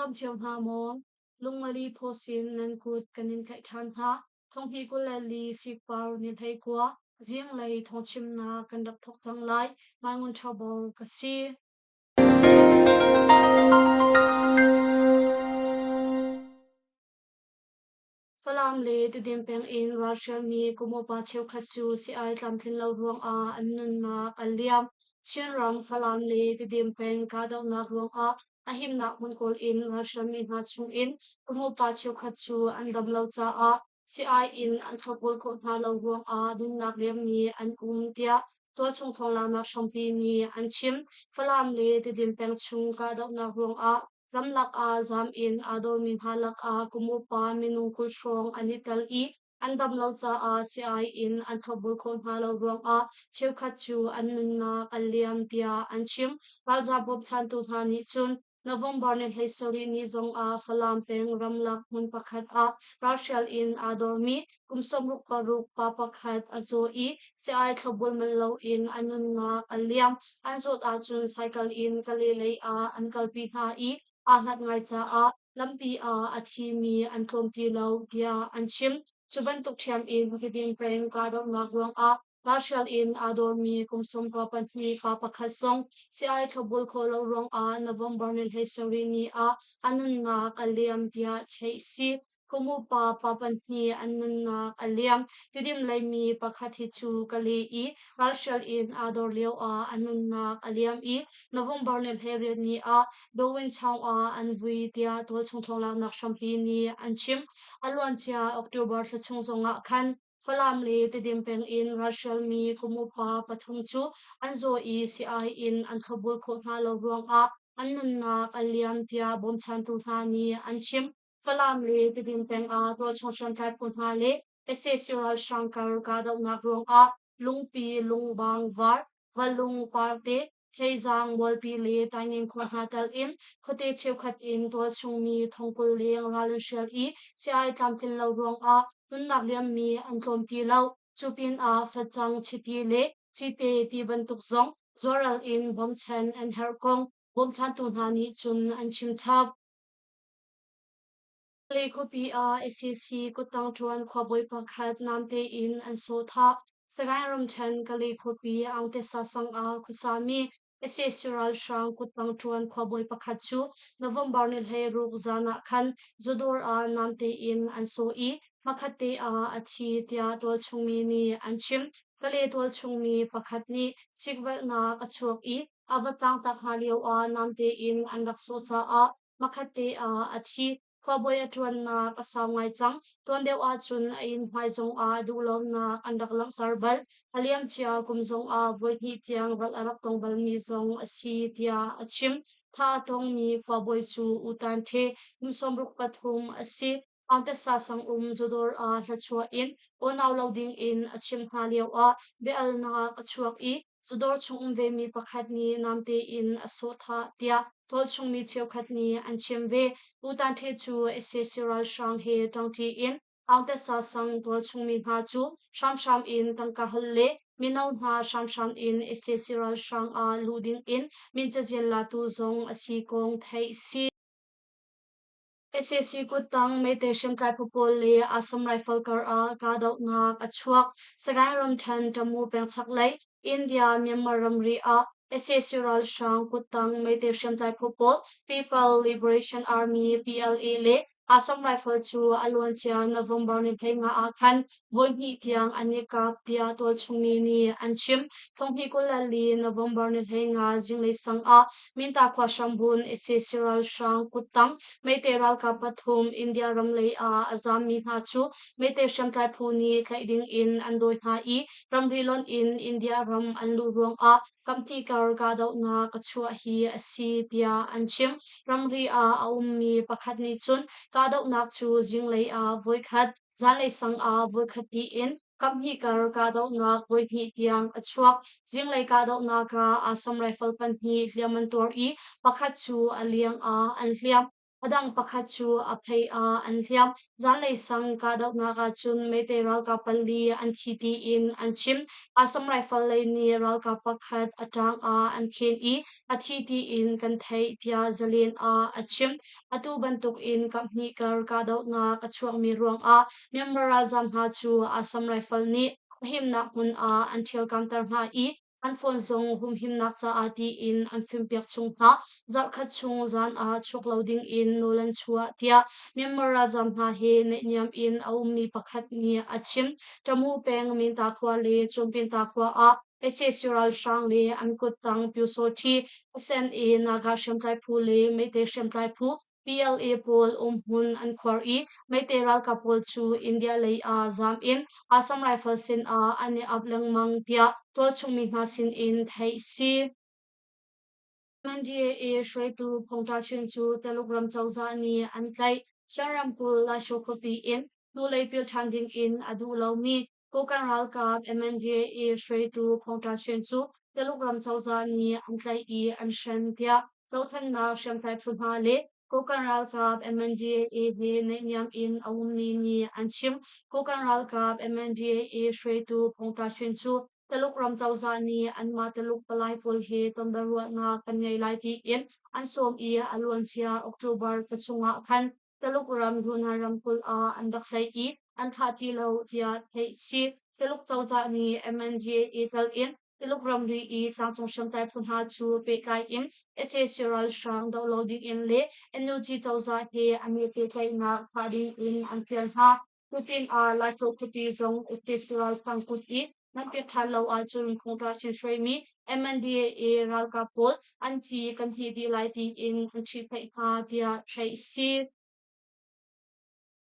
Nan dam cio hna maw? Lungmali phawsin nan kut kan in tlaih ṭhan hna. Thonghnih 24 sikpar ni 19 zinglei thawngchimnak kan rak thawk cang lai. Mai Ngun Ṭha Bor ka si. Falam le Tidim peng in ralhrialmi kum upa cheukhat cu sii-ai tlamtlin lo ruangah an nunnak a liam. Chinram, Falam le Tidim peng kahdohnak ruangah a himnak hmun kawl in ralhrialmi hna chungin kum upa cheukhat cu an dam lo caah sii-ai in an thlopbul khawh hna lo ruangah nunnak liammi an um tiah tualchung thawnglanak hrampi nih an chim. Falam le Tidim peng chung kahdohnak ruangah Ramlak ah zaam in aa dawrmi hna lakah kum upa minung 20 hrawng an i tel i an dam lo caah sii-ai in an thlopbul khawh hna lo ruangah cheukhat cu an nunnak an liam tiah an chim. Ralzaam bawmchantu hna nih cun November ni 17 ni zongah Falam peng ramlak hmun pakhat ah ralhrial in aa dawrmi kum 66 pa pakhat a zaw i sii-ai thlopbul manh loin a nunnak a liam. An zawt ahcun cycle in Kale lei ah an kalpi hna i aa hlat ngai caah lampi ah a thimi an tlawm ti lo tiah an chim. Cu bantuk ṭhiam in Tidim peng kahdohnak ruangah ralhrial in aa dawrmi kum 12 pa pakhat zong sii-ai thlopbul khawh lo ruangah November ni 17 ni ah a nunnak a liam tiah theih a si. Kum upa pa pahnih an nunnak a liam. Tidim leimi pakhat hi cu Kale i ralhrial in aa dor lioah a nunnak a liam i November ni 18 ni ah Dawin Chaung ah an vui tiah tualchung thawnglaknak hrampi nih an chim. A luancia October thla chung zongah khan Falam le Tidim peng in ralhrialmi kum upa pathum cu an zaw i sii-ai in an thlopbul khawh hna lo ruangah an nunnak a liam tiah bawmchantu hna nih an chim. Falam le Tidim peng ah tualchung hriamtlai phu hna le sac ralhrang kar kahdohnak ruangah Lungpi, Lungbang, Var, Valung, Parte, Theizang, Mualpi le Taingen khua hna tel in khuate cheukhat in tualchung mi 20,000 leng ral an hrial i sii-ai tlamtlin lo ruangah nunnak liammi an tlawm ti lo. Cu pinah facang, chiti le cite ti bantuk zong zuaral in bawmchan an herh kong bawmchantu hna nih cun an chim chap. Kalay khuapi ah sac kuttang ṭuan khuabawi pakhat namte in an sawh thah. Sagaing ramṭhen Kalay khuapi Aungtesa sang ah khuasami sac ralhrang kuttang ṭuan khuabawi pakhat cu November ni 16 zan ah khan zudawr ah namte in an sawh i hmakhatte ah a thi tiah tualchung mi nih an chim. Kalay tualchung mi pakhat nih sikvelhnak a chuak i a va tlangtlak hna lioah namte in an rak sawh caah Hmakhatte ah a thi. Khuabawi a ṭuannak a sau ngai cang. Tuan deuh ahcun a inn hmai zongah duhlonak an rak langhter bal. A liamcia kum zongah voihnih tiang ral a rak tong balmi zong a si tiah a chim. Tha a tongmi khuabawi cu U Tan Htwe, kum 63 a si. Thawngtasa sangum zudawr ah hlachuah in aw-nau lo dingin a chimh hna lioah bia-alnak a chuak i zudawr chung um vemi pakhat nih namte in a sawh thah tiah tualchung mi cheukhat nih an chim ve. U Tan Htwe cu sac ralhrang he ṭangṭi in Thawngtasa sang tualchung mi hna cu hramhram in tangka hal le mino hna hramhram in sac ralhrang ah luh dingin min cazin latu zong a si kong theih si. Sac kuttang Meitei hriamtlai phu pawl le Assam Rifle kar ah kahdohnak a chuak. Sagaing ramṭhen Tamu peng chaklei India-Myanmar ramri ah sac ralhrang kuttang Meitei hriamtlai phu pawl People Liberation Army PLA le Assam Rifle cu a luancia November ni 15 ah khan voihnih tiang an i kap tiah tualchung mi nih an chim. 2024 November ni 15 zinglei sang ah Minta khua hrambun sac ralhrang kuttang Meitei ralkap pathum India ram lei ah a zaammi hna cu Meitei hriamtlai phu nih tlaih ding in an dawi hna i ramri lonh in India ram an luh ruangah kamhnih kar kahdohnak a chuah hi a si tiah an chim. Ramri ah a ummi pakhat nih cun kahdohnak cu zinglei ah voikhat, zanlei sang ah voikhat tiin kaphnih kar kahdohnak voihnih tiang a chuak. Zinglei kahdohnak ah Assam Rifle pahnih hliam an tuar i pakhat cu a liang ah an hliam. A dang pakhat cu a phei ah an hliam. Zanlei sang kahdohnak ahcun Meitei ralkap pali an thi tiin an chim. Assam Rifle lei nih ralkap pakhat a ṭang ah an khen i a thi tiin kan theih tiah Zalen ah a chim. Atu bantukin kaphnih kar kahdohnak a chuakmi ruangah Myanmar ralzaam hna cu Assam Rifle nih a himnak hmun ah an ṭhialkamter hna i an phone zong humhimnak caah tiin an fimpiak chung hna. Zarhkhat chung zan ah chuak lo ding in nawl an chuah tiah Myanmar ralzaam hna he naihniam in a ummi pakhat nih a chim. Tamu peng Minta khua le Cawmpinta khua ah sac ralhrang le an kuttang Pyusawṭhi SNA Naga hriamtlai phu le Meitei hriamtlai phu PLA pawl umhmun an khuar i Meitei ralkap pawl cu India lei ah zaam in Assam Rifle sin ah an i ap lengmang tiah tualchung mi hna sin in theih si. MNDAA hruaitu Phung Ta Chin cu Taluk ram cozah nih an tlaih. Shan ramkulh Laisho khuapi in hnulei pil ṭhan ding in a duh lomi Kokang ralkap MNDAA hruaitu Phung Ta Chin cu Taluk ram cozah nih an tlaih i an hrem tiah dohthlennak hriamtlai phu hna le Kokang ralkap MNDAA he naihniam in a ummi nih an chim. Kokang ralkap MNDAA hruaitu Phung Ta Chin cu Taluk ram cozah nih anmah Taluk palai pawl he tonbiaruahnak kan ngei lai tiin an sawm i a luancia October thla chungah khan Taluk ram Yunnan ramkulh ah an rak tlaih i an thlah ti lo tiah theih si. Taluk cozah nih MNDAA tel in Taluk ramri i tlangcung hriamtlai phu hna cu pehtlai in sac ralhrang doh lo ding in le NUG cozah he an i pehtlaihnak thlah ding in an fial hna. Cutin ah Laihlawh khuapi zong sac ralhrang kut i nan pek ṭhan lo ahcun phungtla sin hruaimi MNDAA ralkap pawl an thi kan hnih dih lai tiin an ṭhihphaih hna tiah theih a si.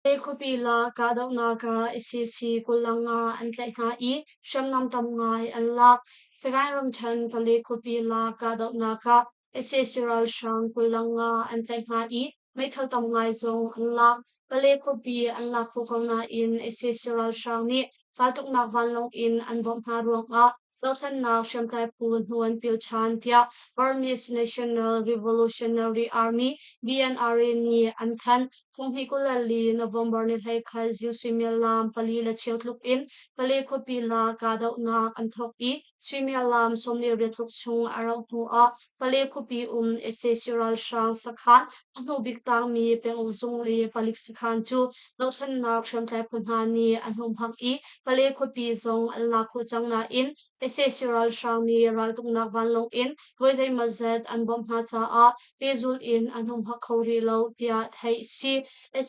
Khuapi la kahdohnak ah sac 25 an tlaih hna i hriamnam tam ngai an lak. Sagaing ramṭhen Pale khuapi la kahdohnak ah sac ralhrang 25 an tlaih hna i meithal tam ngai zong an lak. Pale khuapi an lak kho ko nain sac ralhrang nih raltuknak vanlawng in an bawmh hna ruangah dohthlennak hriamtlai phu hnu an pil ṭhan tiah Burmese National Revolutionary Army BNRA nih an thanh. Thonghnih 24 November ni 21 zing suimilam pali le cheu tluk in Pale khuapi la kahdohnak an thawk i suimilam 18 tluk chung a rauh hnu ah Pale khuapi um sac ralhrang sakhan a hnubik tangmi penguk zung le palik sakhan cu dohthlennak hriamtlai phu hna nih an humhak i Pale khuapi zong an lak khawh cang nain sac ralhrang nih raltuknak vanlawng in voi zeimawzat an bawmh hna caah pehzulh in an humhak kho rih lo tiah theih a si.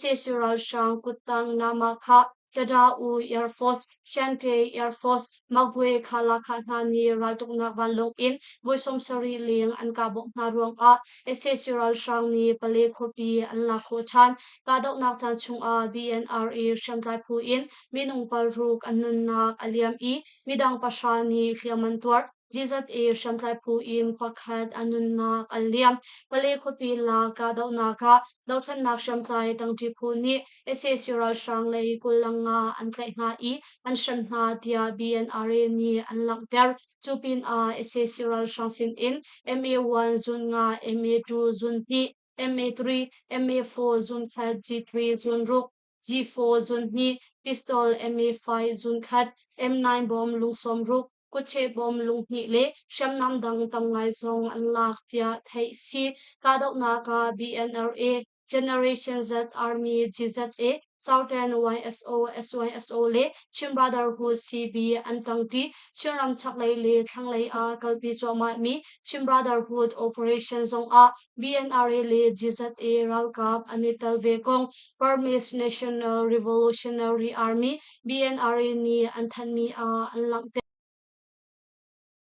Sac ralhrang kuttang Nama kha Tada-U Air Force, Shan-Te Air Force, Magwe Khalakha hna nih raltuknak vanlawng in voi 70 leng an kah bawmh hna ruangah sac ralhrang nih Pale khuapi an lak khawh ṭhan. Kahdohnak caan chungah BNRA hriamtlai phu in minung 6 an nunnak a liam i midang 9 nih hliam an tuar. GZA hriamtlai phu in pakhat a nunnak a liam. Pale khuapi la kahdohnak ah dothlennak hriamtlai ṭangṭi phu nih sac ralhrang lei 25 an tlaih hna i an hrem hna tiah BNRA nih an langhter. Cu pinah sac ralhrang sinin MA1 zun nga, MA2 zun hnih, MA3, MA4 zun khat, G3 zun ruk, G4 zun hnih, pistol MA5 zun khat, M9 bom lung 60, kutcheh bom lung hnih le hriamnam dang tam ngai zong an lak tiah theih si. Kahdohnak ah BNRA, Generation Z Army GZA, Southern YSO, SYSO le Chin Brotherhood CB an ṭangṭi. Chinram chaklei le thlanglei ah kalpi cuahmahmi Chin Brotherhood Operation zongah BNRA le GZA ralkap an i tel ve kong Burmese National Revolutionary Army BNRA nih an thanhmi ah an langhter.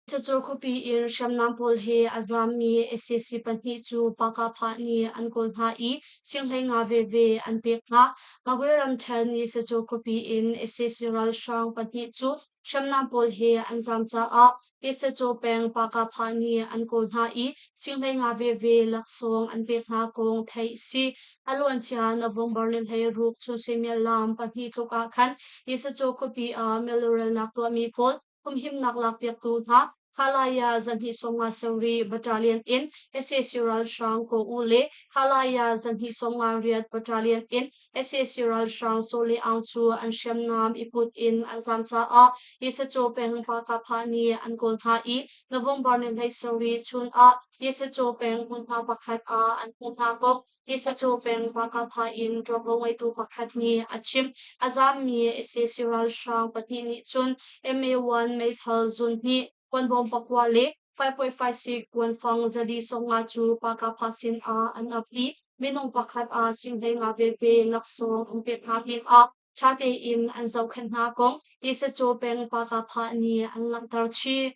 Cucu khuapi in hriamnam pawl he a zaammi sac pahnih cu Pakaphah nih an kawl hna i sing 15 veve an pek hna. Magwe ramṭhen nih Sacu khuapi in sac ralhrang pahnih cu hriamnam pawl he an zaam caah Sacu peng Pakaphah nih an kawl hna i sing 15 veve laksawng an pek hna kong theih a si. A luancia November ni 16 chun suimilam 2 tluk ah khan Sacu khuapi ah milurelnak tuahmi pawl humhimnak lakpiaktu hna. Khalaya zahnih 50 sarih Battalion in sac ralhrang Kaw-U le Khalaya zahnih 58 Battalion in sac ralhrang Saw Le Aung cu an hriamnam i put in an zaam caah Yesacaw peng Pakapha nih an kawl hna i November ni 17 chun ah Yesacaw peng hmunhma pakhat ah an hmuh hna kong Yesacaw peng Pakapha in ṭuanvo ngeitu pakhat nih a chim. A zaammi sac ralhrang pahnih nih cun MA-1 meithal zun hnih, kuanbawm pakua le 5.56 kuanfang 400 sawmnga cu Pakapha sin ah an ap i minung pakhat ah sing 15 veve laksawng an pek hna pinah ṭha tein an zohkhenh hna kong Yesacaw peng Pakapha nih an langhter chih.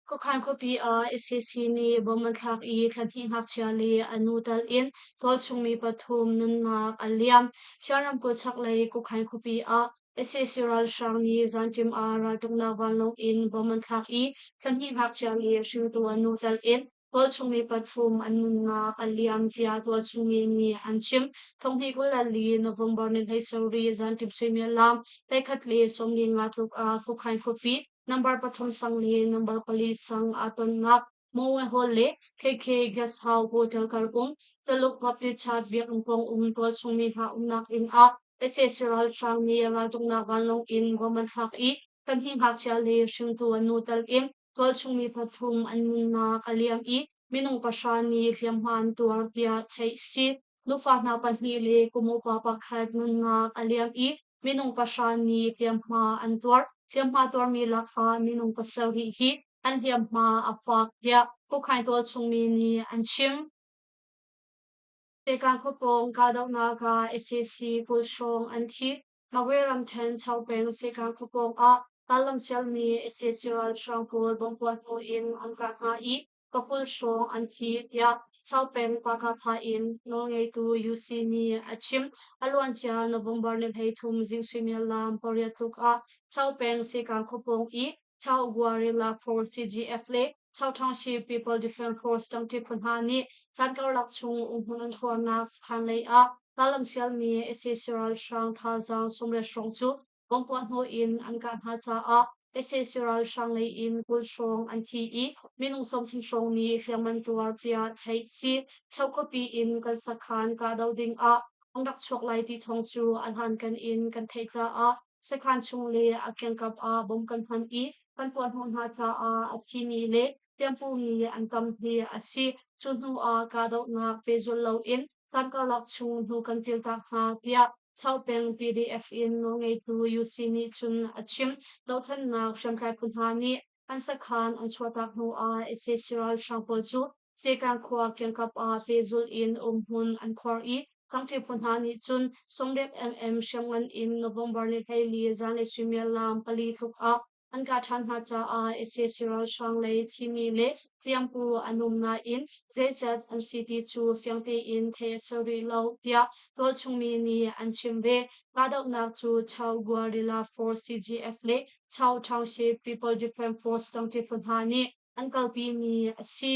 Khuakhan khuapi ah sac nih bomb an thlak i thla hnih ngakchia le a nu tal in tualchung mi pathum nunnak an liam. Shan ramkulh chaklei Kukhan khuapi ah sac ralhrang nih zanṭim ah raltuknak vanlawng in bomb an thlak i thla hnih ngakchia le hringtu a nu tal in tualchung mi pathum an nunnak a liam tiah tualchung mi nih an chim. Thonghnih 24 November ni 17 zanṭim suimilam 11:45 tluk ah Kukhan khuapi Number pathum sang le number pali sang aa tonnak Moe Hall le KK Guest House Hotel kar um Taluk Baptist Biakinn pawng um tualchung mi hna umnak inn ah sac ralhrang nih raltuknak vanlawng in bomb an thlak i pahnih ngakchia le hringtu an nu tal in tualchung mi pathum an nunnak a liam i minung pahra nih hliamhma an tuar tiah theih si. Nufa hna pahnih le kum upa pakhat nunnak a liam i minung pahra nih hliamhma an tuar. Hliamhma tuarmi lakah minung pasarih hi an hliamhma a fak tiah Kukhain tualchung mi nih an chim. Sekan khuapawng kahdohnak ah sac 20 hrawng an thi. Magwe ramṭhen Chaopeng Sekan khuapawng ah rallam sialmi sac ralhrang pawl bomb puah hnu in an kah hna i pakul hrawng an thi tiah Chaopeng Pakapha in nawlngeitu UC nih a chim. A luancia November ni 13 zing suimilam 8 tluk ah Chaopeng Sekan khuapawng i Chao Guerrilla Force CGF le Chao Township People Defense Force ṭangṭi phu hna nih caan karlak chung umhmun an khuarnak sakhan lei ah rallam sialmi sac ralhrang thazaang 80 hrawng cu bomb puah hnawh in an kah hna caah sac ralhrang lei in 20 hrawng an thi i minung 30 hrawng nih hliamman tuar tiah theih si. Cho khuapi in kan sakhan kahdoh ding ah an rak chuak lai ti thawng cu a hlankan in kan theih caah sakhan chung le a kiangkap ah bomb kan hman i kan puah hnawh hna caah a thimi le hliampuami an tam hi a si. Cu hnu ah kahdohnak pehzulh loin kan karlak chung hnu kan piltak hna tiah Chaopeng PDF in nawlngeitu UC nih cun a chim. Dohthlennak hriamtlai phu hna nih an sakhan an chuahtak hnu ah sac ralhrang pawl cu Sekan khua kiangkap ah pehzulh in umhmun an khuar i Kangṭi phu hna nih cun 80 mm hriamngan in November ni 14 zanlei suimilam 4 tluk ah an kah ṭhan hna caah sac ralhrang lei thimi le hliampu an um nain zeizat an si ti cu fiang tein theih a si rih lo tiah tualchungmi nih an chim ve. Kahdohnak cu Chao Guerrilla Force CGF le Chao Township People Defense Force ṭangṭi phu hna nih an kalpimi a si.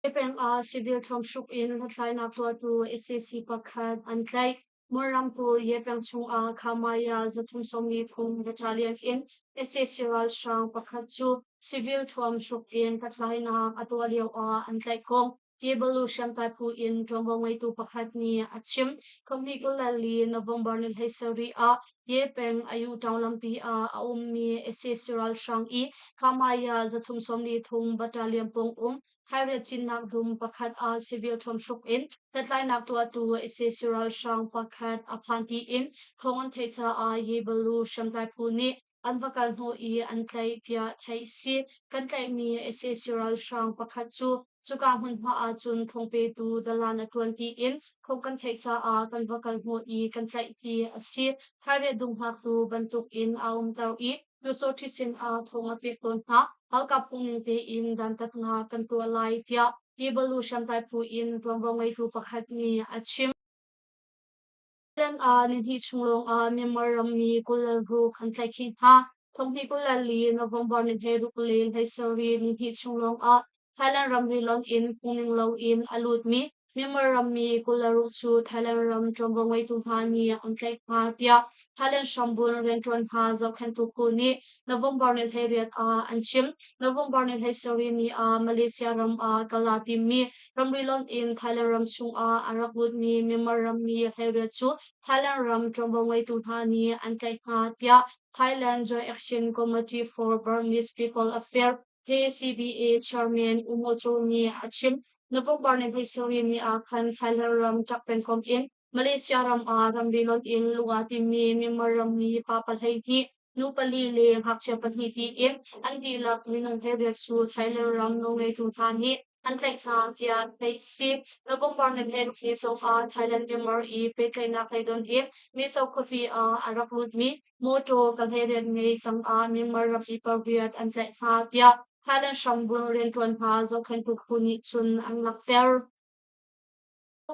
Hi peng ah civil thuamhruk in hlathlainak tuahtu sac pakhat an tlaih. Mawlrangpur Yepeng chungah Khamaya 343 Battalion in sac ralhrang pakhat cu civil thuamhruk in hlathlainak a tuah lio ah an tlaih kong Kyabalu hriamtlai phu in ṭuanvo ngeitu pakhat nih a chim. 2024 November ni 17 ah Yepeng Ayu Taung lampi ah a ummi sac ralhrang i Khamaya 343 Battalion pawng um Thairiat cinnak dum pakhat ah civil thuamhruk in hlathlainak tuahtu sac ralhrang pakhat a phan tiin thawng an theih caah Yebalu hriamtlai phu nih an va kal hnawh i an tlaih tiah theih si. Kan tlaihmi sac ralhrang pakhat cu cuka hmunhma ahcun thawngpetu dalan a ṭuan tiin thawng kan theih caah kan va kal hnawh i kan tlaih hi a si. Thairiat dum hngaktu bantukin aa umter i Pyusawṭhi sinah thawng a pek tawn hna. Ralkap phungning tein dantatnak kan tuah lai tiah Kyabalu hriamtlai phu in ṭuanvo ngeitu pakhat nih a chim. Thailand ah nihnih chung lawngah Myanmar rammi 26 an tlaihkhih hna. Thonghnih 24 November ni 27 nihnih chung lawngah Thailand ramri lonh in phungning loin a lutmi Myanmar rammi 26 cu Thailand ram ṭuanvo ngeitu hna nih an tlaih hna tiah Thailand hrambun rianṭuan hna zohkhenhtu phu nih November ni 18 ah an chim. November ni 17 ni ah Malaysia ram ah kal aa timmi ramri lonh in Thailand ram chungah a rak lutmi Myanmar rammi 18 cu Thailand ram ṭuanvo ngeitu hna nih an tlaih hna tiah Thailand Joint Action Committee for Burmese People Affairs JCBA chairman U Maw Cho nih a chim. November ni 17 ni ah khan Thailand ram ṭak pengkomh in Malaysia ram ah ramri lonh in lung aa timmi Myanmar rammi pa 12, nu pali le ngakchia pahnih tiin an dihlak minung 18 cu Thailand ram nawlngeitu hna nih an tlaih hna tiah theih si. November ni 12 zong ah Thailand Myanmar i pehtlaihnak lei don in Mizo khuapi ah a rak lutmi mawṭaw ka 18 ngei tangah Myanmar rammi pariat an tlaih hna tiah Thailand hrambun rianṭuan hna zohkhenhtu phu nih cun an langhter.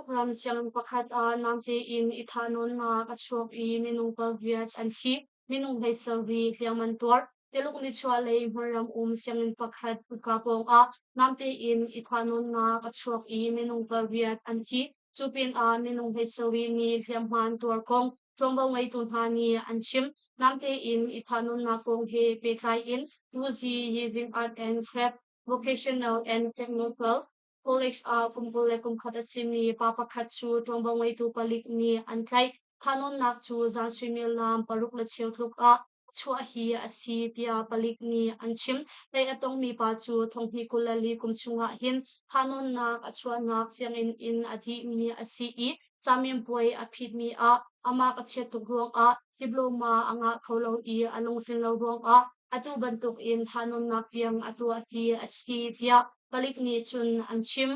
Ram sianginn pakhat ah namte in i thahnawnnak a chuak i minung pariat an thi. Minung 17 hliam an tuar. Tuluk nichuahlei hmunram um sianginn pakhat kutka pawngah namte in i thahnawnnak a chuak i minung pariat an thi. Cu pinah minung 17 nih hliamhma an tuar kong ṭuanvo ngeitu hna nih an chim. Namte in i thahnawnnak kong he pehtlai in Wuzi Yizing Art and Craft Vocational and Technical College ah kum 21 a simi pa pakhat cu ṭuanvo ngeitu palik nih an tlaih. Thahnawnnak cu zan suimilam paruk le cheu tluk ah chuah hi a si tiah palik nih an chim. Tlaih a tongmi pa cu thonghnih 24 kum chungah hin thahnawnnak a chuahnak sianginn in a dihmi a si i caminpuai a phitmi ah amah a chiat tuk ruangah diploma a ngah kho lo i a lungtlin lo ruangah atu bantukin thahnawnnak tiang a tuah hi a si tiah palik nih cun an chim.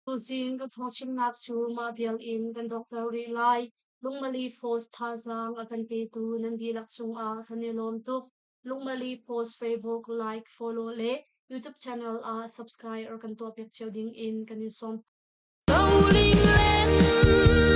Tuzing ka thawngchimnak cu mah vial in kan donghter rih lai. Lungmali Force thazaang a kan petu nan dihlak cungah kan i lawm tuk. Lungmali Post Facebook like, follow le YouTube channel ah subscribe or kan tuahpiak cio ding in kan in sawm. Rolling land.